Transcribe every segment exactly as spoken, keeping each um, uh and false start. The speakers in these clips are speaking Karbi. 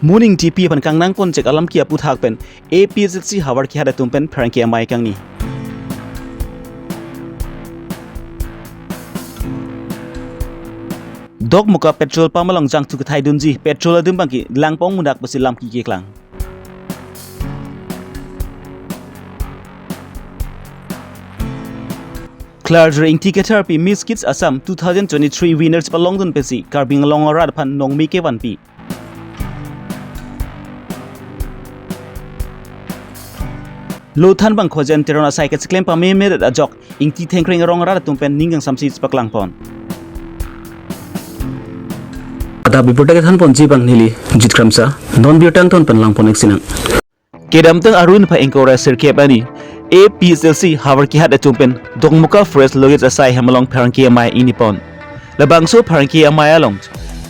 Mo Ningtipi aphan kangnang ponchek alam ke-aputhak pen A P H L C havar kihat atum pen pherangke amei kangni. Dokmoka petrol pump along jangthu kethai dunji petrol adim abangke langpon mudak pusi lam keklang. Klarjir Ingti Katharpi Miss Kids Assam two thousand twenty-three winners palongdun pensi Karbi Anglong arat aphan nongmi kevanpi. Lothan bang Khojen Teron asai kachiklem pame medet ajok Ingti Thengkreng arong arat atum pen ning kangsamsi paklangpon. Adap birta kethanponji abang neli Jit Kramsa, non birta angton pen langpon-ik sinang. Kedamtang Arun pha ingkoi ra sirkep arni A P H L C havar kihat atum pen Dokmoka Forest Logit asai hem along pherangke amei ingnipon. Labangso pherangke amei along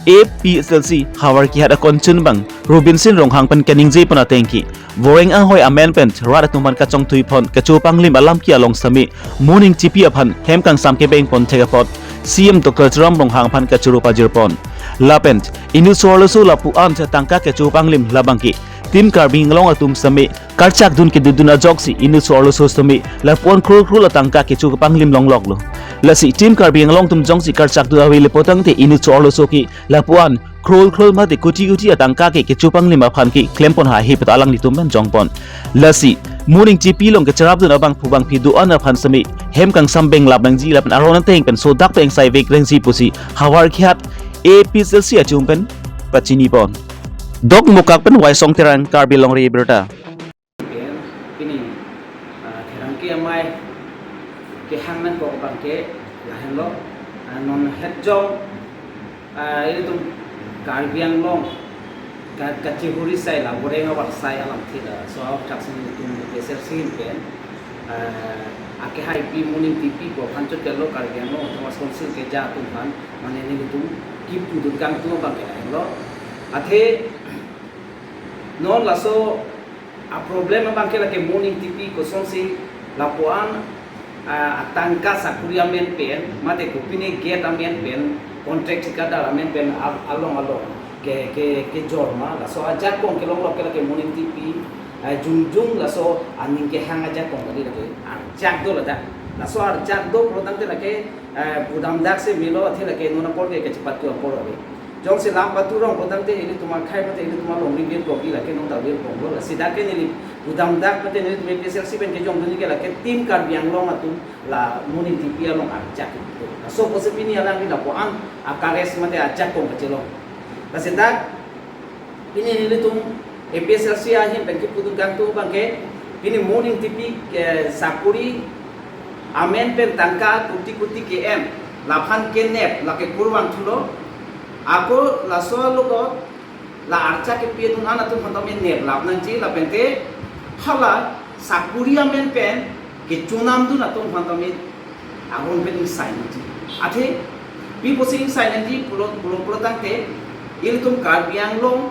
A P H L C havar kihat akonchun bang Robinson Ronghang pen kaningjepon ateng ke voreng anghoi amen pen rat atum aphan kachongthuipon kecho panglim alam ke along sitame Mo Ningtipi aphan hem kangsam kebengpon thek apot C M Doctor Tuliram Ronghang aphan kachoro pajirpon. Lapen inut so-arloso lapu-an tangka kecho panglim labangke Team Karbi Anglong atum sitame karchakdun kedodun ajoksi inut so-arloso sitame lapu-an krol krol atangka kecho kepanglim longloklo. Lasi Team Karbi Anglong atum jongsi karchakdun avele putangte inut so-arloso ke lapu-an krol krol mate kuti kuti atangka ke kecho panglim aphan ke klempon haihe pu ta alanglitum pen jongpon. Lasi Mo Ningtipi along kecherapdun abangphu bangphi do-an aphan sitame hem kangsam benglap nangji lapen aron ateng pen sodak pen ingsai vek nangji pusi havar kihat A P H L C atum pen pachinipon. Dokmoka pen Waisong Terang, Karbi Longri Abirta. Pini, ah, pherangke amei kehang nangkok abangke lahenlo, ah, non hetjong, ah, ilitum Karbi Anglong ka-, kachihuri asai la voreng avar asai alamthe laso athak si ilitum A P H L C ahin pen, ah, akehaipi Mo Ningtipi pu aphan chot kelo Karbi Anglong Autonomous Council keja atum aphan, mane nelitum kipudun kangtung abangke lahenlo. Athe non laso a-problem abangke lake Mo Ningtipi kosonsi lapu-an, ah, atangka sakuri amen pen mate kopine gate amen pen contract thikadar amen pen al-, along along ke, ke, kejor ma, laso ajakong kelonglok ke lake Mo Ningtipi, ah, jongjong laso aning kehang ajakong kali lake arjak do ladak. Laso arjak do pulotangte lake, ah, pudamdak si melo athe lake non apor ke kachepatu apor ave. Jongsi lam patu rong pulotangte ilitum akhei mate ilitum alongri birpok-i lake non ta birpoklo. Lasi dak ke neli pudamdak mate nelitum A P H L C pen kejongdunji ke lake Team Karbi Anglong atum la Mo Ningtipi along arjak do. Laso pusi pini alangli lapu-an akares mate ajakong kachelong. Lasi dak pini nelitum A P H L C ahin pen kipudun kangtung abangke pini Mo Ningtipi, eh, sakuri amen pen tangka kuti kuti ke-en laphan kenep lake kurvangthulo. Ako laso alogot la archak kepi dun-an atum aphan tame neplap nangji lapente hala sakuri amen pen kechonamdun atum aphan tame aron pen ingsai nangji. Athe pi pusi ingsai nangji pulo, pulo, pulotangte ilitum Karbi Anglong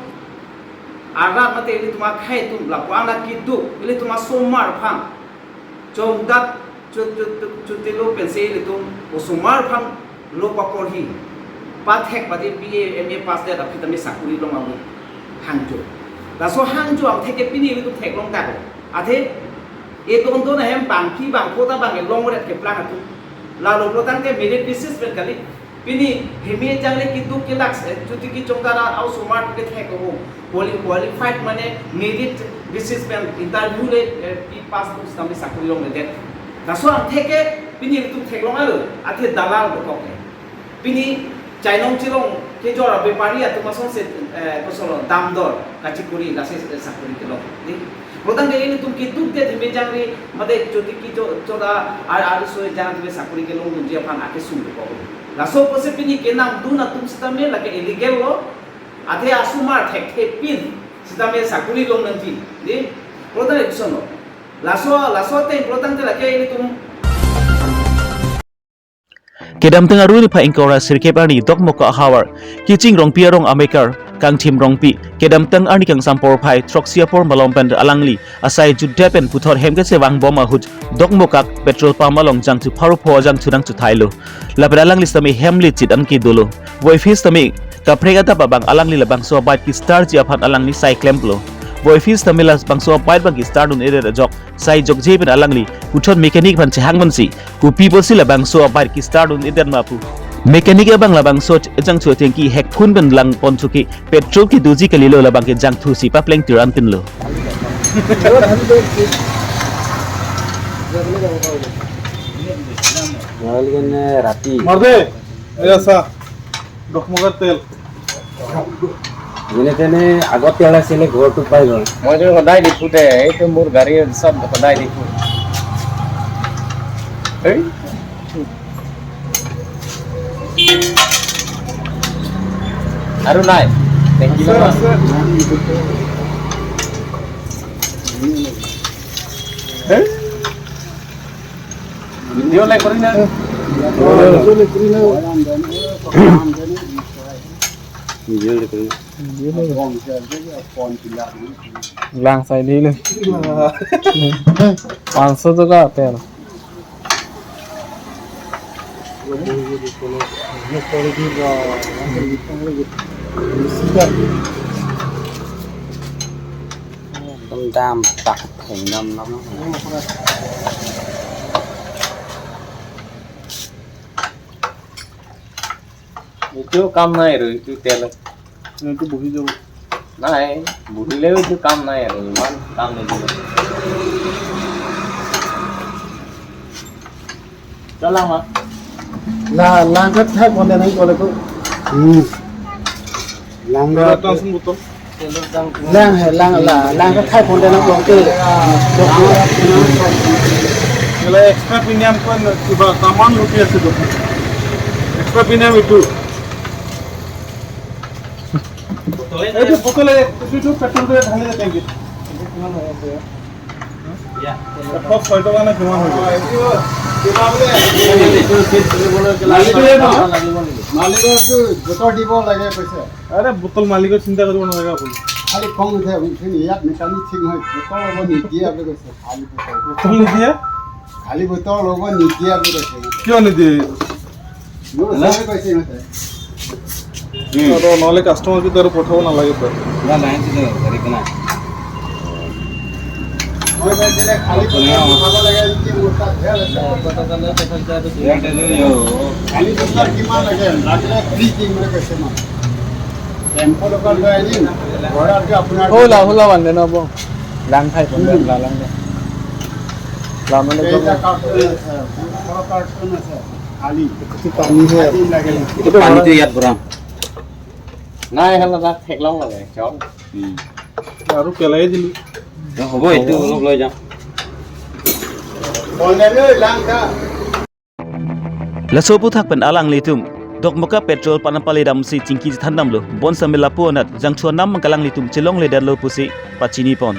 arat mate ilitum akhei atum lapu-an akiduk ilitum asomar aphan chongdat chut, chut, chut, chutilo pensi ilitum osomar aphan lo paporhi, pathek pati B A, M A pass det aphi tame sakuri long amu hangjo. Laso hangjo angthek ke pini ilitum theklong dak. Athe edon don ahem bangphi bangpho ta bang elongret keplang atum. Lalo pulotangte merit basis pen kali. Pini himi jangre kiduk kelak, eh, chuti kichongdara au somar ke thek ko. Quali-, qualified mane merit basis pen interview le, eh, pi pass tu sitame sakuri longledet. Laso angthek ke pini ilitum theklong alo, athe dalal dokok ke. Pini chainong chilong kejor abepari atum asonsi, eh, kosonlo damdor kachikuri lasi, eh, sakuri kelong. Ni, pulotangte ilitum kidukdet himi jangre mate chuti kicho-, choda ar, ar so jang tame sakuri kelongdunji aphan akesung dokok. Laso pusi pini kenamdun atum sitame lake illegal lo, athe asomar thekthe pin sitame sakuri long nangji. Ni, pulotangte kosonlo. Laso, laso ateng pulotangte lake ilitum Kedamtang arni phai ingkoi ra sirkep arni Dokmoka ahavar Kiching Rongpi arong amekar Kangthim Rongpi, kedamtang arni kangsam porphai throksi apor malom pen alangli asai jutdet pen puthot hem kachevang bom ahut Dokmoka petrol pump along jangthu pharo pho ajangthu nangchuthailo. Lapen alangli sitame hem lechit an kedolo. Voiphit sitame kaprek adap abang alangli labangso abike ke-startji aphan alangli sai klemlo. Voiphit sitame labangso abike abang ke-start un-edet ajok sai jokje pen alangli puthot mechanic aphan chehang mansi, kopi pusi labangso abike ke-start un-edet ma pu mechanic abang labangso jangthu atengki hekphun pen langpon thuke petrol ke doji kalilo, labang ke jangthu si papleng tiran pinlo. Rati. Morde, ya sa. Dokmoka tel. Jene tene agot tel asile ghor tu pai gol. Moi tu hodai Diphu te, ei tu mur gari sob hodai Diphu. Ei. Aru nai. Thank you. Ase, ase. Ei. Video like kori na. Video like kori na. Lang sai di le. Panchso taka tel. Dam tak theng dam lam. Itu kam nai ro, itu tel. Itu bohi jabo. Nai, bohile itu kam nai ro, iman kam nai jabo. Jalan, Mak. La, langkat thai ponde nang kole ko. Hmm. Langkat. Datang sembuto. Lang hai, lang la, lang ka khai ponde nang bong ke. Ela extra premium ko na kiba saman luti ase do. Extra premium itu. Itu botol itu petrol dia dhali dia tanki. Iya. এশ ছয় টকা নে কিমান হৈ গ'ল? মালিকে ন? মালিককতো গোটৰ দিব লাগে কৈছে। আৰে, বটল মালিকৰ চিন্তা কৰিব নালাগে আপুনি। খালি খং উঠে, আপুনি ইয়াত মেকানিক ঠিক নহয়, বটল ল'ব নিদিয়ে বুলি কৈছে, খালী বটল। বটল নিদিয়ে? খালী বটল ল'ব নিদিয়ে বুলি কৈছে। কিয় নিদিয়ে? মোৰ ওচৰতে কৈছে ইহঁতে। উম। আৰু নহ'লে কাষ্টমাৰ কেইটা আৰু পঠাব নালাগে তো। না, নাই, এইটো হেৰি নাই। মই কৈছিলে খালী বটল খাব লাগে নেকি? মোৰ তাত ধেৰ আছে। খালী বটল কিমান লাগে? লাগিলে ফ্ৰী দিম বুলি কৈছে মই। টেম্পো লগত লৈ আনিম। ঘৰত গৈ আপোনাৰ Hula, hula, mande na po. Lang khai pon, lang, lang. Lang, lang, কেইটা lang. কাৰ্টুন আছে? ওঠৰ কাৰ্টুন আছে। খালী। এইটো পানী হয়। খালী লাগে। এইটো পানীটো ইয়াত ভৰাম। নাই, সেইখন তাত ঠেক লং লাগে, চল। উম। আৰু পেলাই দিলি। হ'ব, এইটো অলপ লৈ যাম। বন্ধ লৈ লাং দা। Laso aphuthak pen alanglitum Dokmoka petrol pump apale damsi chingki chethan damlo, bonsitame lapu anat jangthu anam abang alanglitum chelongledetlo pusi pachini pon.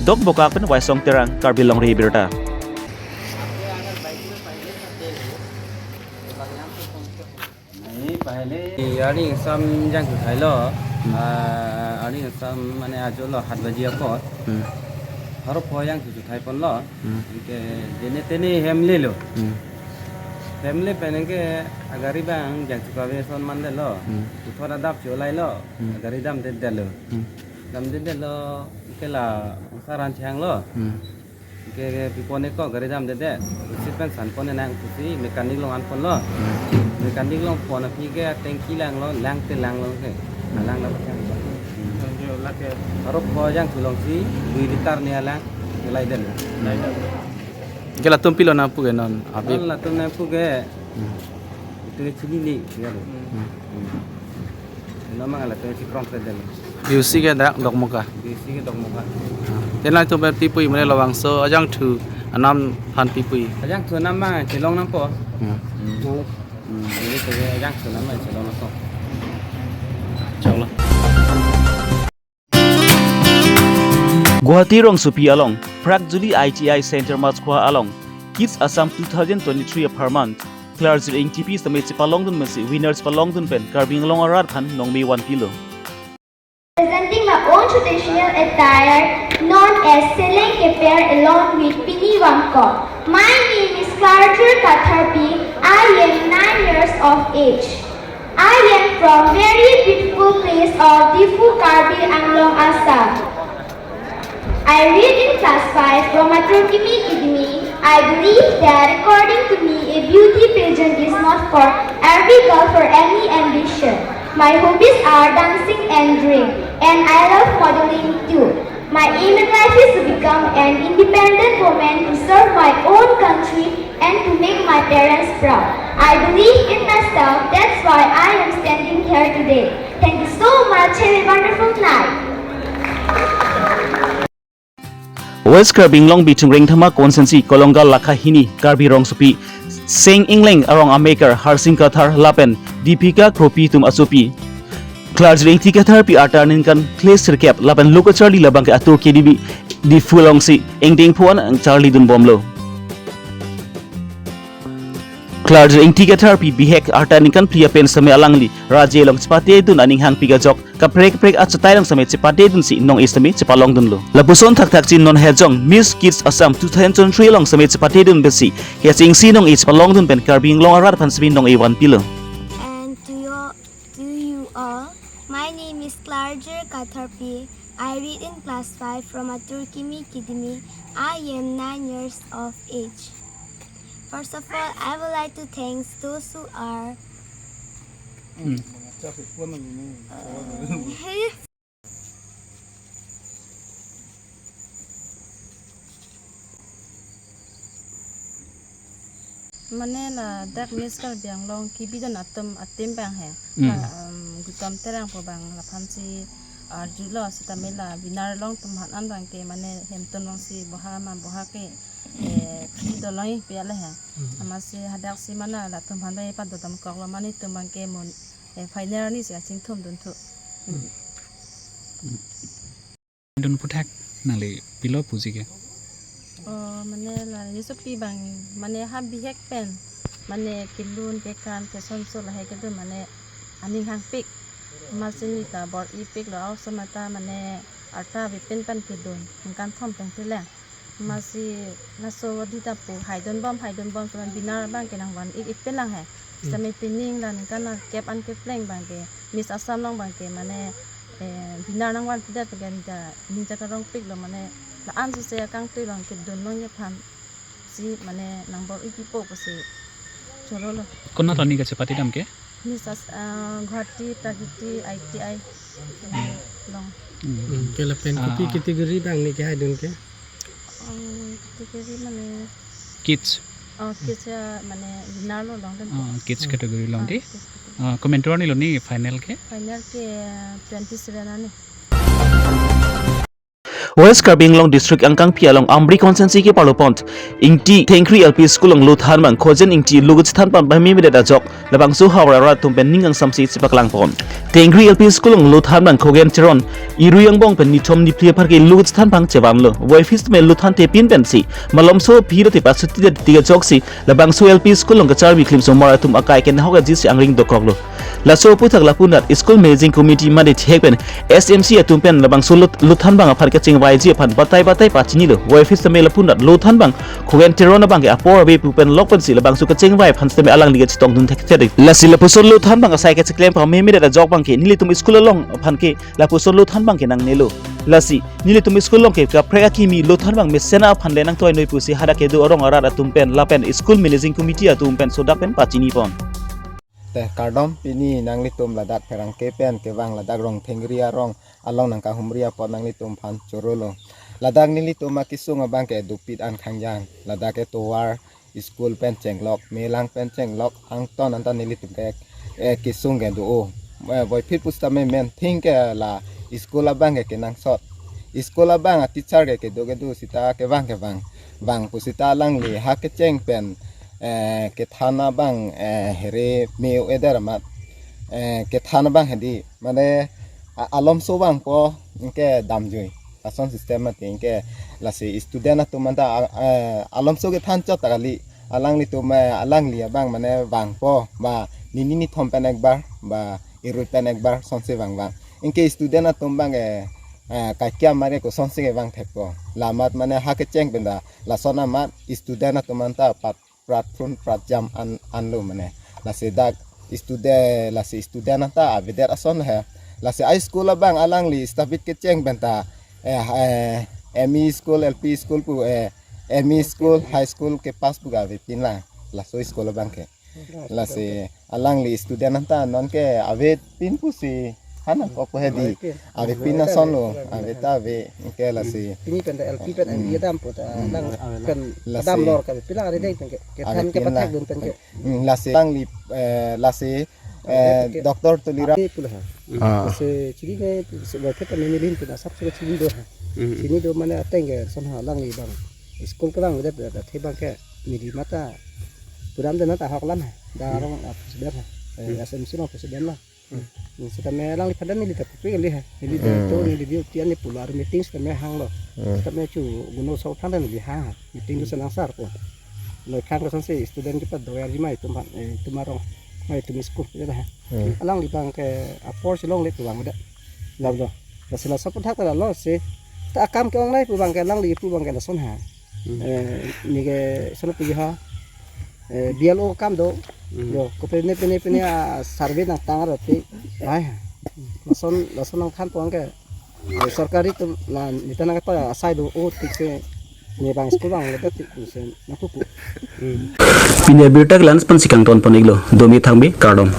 Dokmoka pen Waisong Terang, Karbi Longri Abirta. Arni kangsam jangthu thailo, ah, arni kangsam mane ajo lo hat baji apor. Hmm. Pharo pho jangthu thai ponlo. Hmm. Anke jene tene hem lelo. Hmm. Hem le pen anke agari abang jangthu kave ason mandetlo. Hmm. Puthot adap cholailo. Hmm. Agari damdedetlo. Hmm. Damdedetlo, anke la ongsa ran changlo. Hmm. Anke, anke pi pon-e ko gari damdedet. Receipt pen san pon-e nang pusi mechanic along an ponlo. Hmm. Mechanic along pon aphi ke tanki langlo, lang te langlo ke. Hmm. Lang la pachang. Hmm. Pharo pho jangthu alongsi dui liter ne alang, laiden. Laiden. Anke latum pilo nangpu ke non, abi. Non latum nangpu ke. Hmm. Itu ke chinine, ya lo. Hmm. Hmm. Ino mang latum si krongkre den. B O C ke dak Dokmoka. B O C ke Dokmoka. Te nangtum pen pi pu mane labangso ajangthu anam aphan pi pu. Ajangthu anam mang chelong nangpo. Hmm. Hmm. Hmm, jadi tu ajangthu anam mang chelong nangpo. Chalo. Guwahati rongsopi along Phrakjuli I T I Center Machkwa along Kids Assam two thousand twenty-three apharman Klarjir Ingtipi sitame chepalongdun pensi winner chepalongdun pen Karbi Anglong arat aphan nongme vanpilo. Presenting my own traditional attire known as Seleng Keper along with Pini Vamkok. My name is Klarjir Katharpi. I am nine years of age. I am from very beautiful place of Diphu, Karbi Anglong, Assam. I read in class five from Atur Kimi Kidimi. I believe that according to me, a beauty pageant is not for every girl for any ambition. My hobbies are dancing and drawing, and I love modeling too. My aim in life is to become an independent woman to serve my own country and to make my parents proud. I believe in myself, that's why I am standing here today. Thank you so much. Have a wonderful night. West Karbi Anglong Bithung Rengthama Constituency Kolonga Lakha Hini Karbi Rongsopi Seng Ingleng arong amekar Harsing Kathar lapen Dipika Kropi atum asopi Klarjir Ingti Katharpi arta aningkan kresirkep lapen lo kacharli labang ke Atur Kimi Kidimi Diphu alongsi ingdeng phuan charlidun bomlo. Klarjir Ingti Katharpi bihek arta aningkan phli apen sitame alangli raje along chepatedun aning hangpik ajok kaprek kaprek achatai along sitame chepatedunsi nong-e sitame chepalongdunlo. Lapuson thakthak chin non hejong Miss Kids Assam two thousand twenty-three along sitame chepatedun pensi kechengsi nong-e chepalongdun pen Karbi Anglong arat aphan sitame nong-e vanpilo. And to you, to you all, my name is Klarjir Katharpi. I read in class five from Atur Kimi Kidimi. I am nine years of age. First of all, I would like to thank those who are Mane ladak Miss Karbi Anglong kebidun atum atim abang he. Hmm. La, um, Gutom Terang pu abang laphansi arjulo sitame la winner along atum aphan an abang ke mane hemtun alongsi boha ma boha ke, eh, kri dolong ipi ale he. Hmm. Amatsi hadaksi mane latum aphan abang padodamkoklo mane itum abang ke mun, eh, final arnisi achingthumdun thu. Hmm. Dun aphuthak nangli pilo puji ke? Oh, mane la yesopi abang mane ha bihek pen mane kelun kekan kesonso lahai kedun mane aning hangpik. Amatsi neli ta bor-ipiklo, aosomar ta mane arta avepin pen kedun ningkan thom pen tile. Amatsi laso adita pu haidun bom haidun bom sitame winner abang ke nangvan-ik-ik pen lang he. Hmm. Sitame pining la ningkan kep an kepleng abang ke Miss Assam along abang ke mane, eh, winner nangvanpidet pen ke ningta ningta karongpiklo mane la-an suse akangtui along kedun longji aphansi mane nangbor-ipipo pusi chorolo. Konat arni kachepatedam ke? Miss As-, ah, Guwahati Prakriti I T I along. Hmm. Hmm, ke lapen kopi, ah, category abang neli kehaidun ke? Um, category mane Kids. Oh, kids ya mane winner lo longdun. Ah, kids category along di. Ah, kids category. Ah, komantu arni lo neli final ke? Final ke, ah, twenty-seven arni. West Karbi Anglong District angkangpi along Amri Constituency keparlo pon Ingti Thengri L P School along lo thanbang Khojen Ingti lo kachethan pame medet ajok labangso havar arat atum pen ning kangsamsi chepaklang pon. Thengri L P School along lo thanbang Khogen Teron irui angbong pen nithom niphli apar ke lo kachethan abang chevanlo. Voiphit sitame lo thantepin pensi malomso aphi roti pasuti det tiga ajoksi labangso L P School along kacharmi klimsomar atum akai ke nahok ajisi angring dokoklo. Laso aphuthak lapu anat School Managing Committee mate thihek pen S M C atum pen labangso lo, lo thanbang aphan kachingvaiji aphan batai batai pachinilo. Voiphit sitame lapu anat lo thanbang Khogen Teron abang ke apor ave pu pen lok pensi labangso kachingvai aphan sitame alangli kachetongdun thekthe. Lasi lapuson lo thanbang asai kacheklem pame medet ajok abang ke nelitum school along aphan ke lapuson lo thanbang ke nangnelo. Lasi nelitum school along ke kaprek akimi lo thanbang mesen aphan le nangtoi noi pusi hadak kedo arong arat atum pen lapen School Managing Committee atum pen sodak pen pachini pon. Te kardom, pini nanglitum ladak pherangke pen kevang ladak Rongthengri arong along nangkahumri apot nanglitum aphan chorolo. Ladak nelitum akesung abang ke dopik an khangjang. Ladak ke tovar school pen chenglok, melang pen chenglok, angton anta nelitum ke, eh, kesung ke do-o. Eh, voiphit pusitame main thing ke la school abang ke kenangsot. School abang a teacher ke kedo kedo sita kevang kevang. Vang pusita alangli ha kecheng pen, eh, kethan abang, eh, here me-o eder amat, eh, kethan abang hedi, mane, a-, alomso vangpo, anke damjui. Lason system mati, anke lasi student atum anta, a-, eh, alomso kethan chot ta kali, alanglitum, eh, alangli abang mane vangpo, ba nini nithom pen ekbar, ba irui pen ekbar, sonsi vang vang. Anke student atum abang, eh, eh, kaikia mare kosonsi kevang thekpo. La amat mane ha kecheng pen ta, lason amat student atum anta pat prat phrun prat jam an, anlo mane. Lasi dak student, lasi student anta avedet ason he. Lasi a-school abang alangli stabit kecheng pen ta, eh, eh, M E school, L P school pu, eh, M E school, high school kepass pu ke avepin lang. Laso school abang ke. Lasi alangli student anta non ke avepin pusi, hana kok hedi. Avepin asonlo, ave ta ave, anke lasi. Pini pen ta L P pen M E dampo ta, lang pen lasi damlo ke, pila ari dei pen ke, kethan ke avepin pathek lang dun pen ke. Hmm, lasi alangli, eh, lasi, eh, Doctor Tuliram. Ave pula ha. Ah. Lasi chiri ke, se berpet ta neli pen asap se chiri do ha. Hmm. Chiri do mane ateng ke son ha alangli abang. School kelang udah, udah, udah, thebang ke neli mata. Puram dana ta hok lam ha. Da rong, ah, president ha. Eh, Hmm. S M C lo president lo. Hmm. Hmm, setame alangliphan ta neli ta pupe kali ha. Neli Hmm. to neli di tian ni pular meeting setame hanglo. Hmm. Setame chu guno so phan ta neli hang ha. Meeting tu senang sar ko. Noi khang ko sonsi student kita doyar ji mai tum phan, eh, tum arong. Mai tum school ya dah. Hmm. Alangli abang ke apor si longle pu abang dak. Lam do. Lasi laso aphuthak ta lasi. Ta akam ke-ong nai pu abang ke alangli pu abang ke lason ha. Hmm. Eh, neke sono pu ha. Eh, B L O akam do. Hmm. Yo, kopine pine pine a-survey nangtang arlo te. Ai. Lason, lason nangthan pu abang ke. Eh, sorkari atum la neta nangketoi asai do, o thik se ne abang school abang le thik se nangpupu. Hmm. Pini abirta ke la-an pensi kangton pon-iklo, domi thangbi, kardom.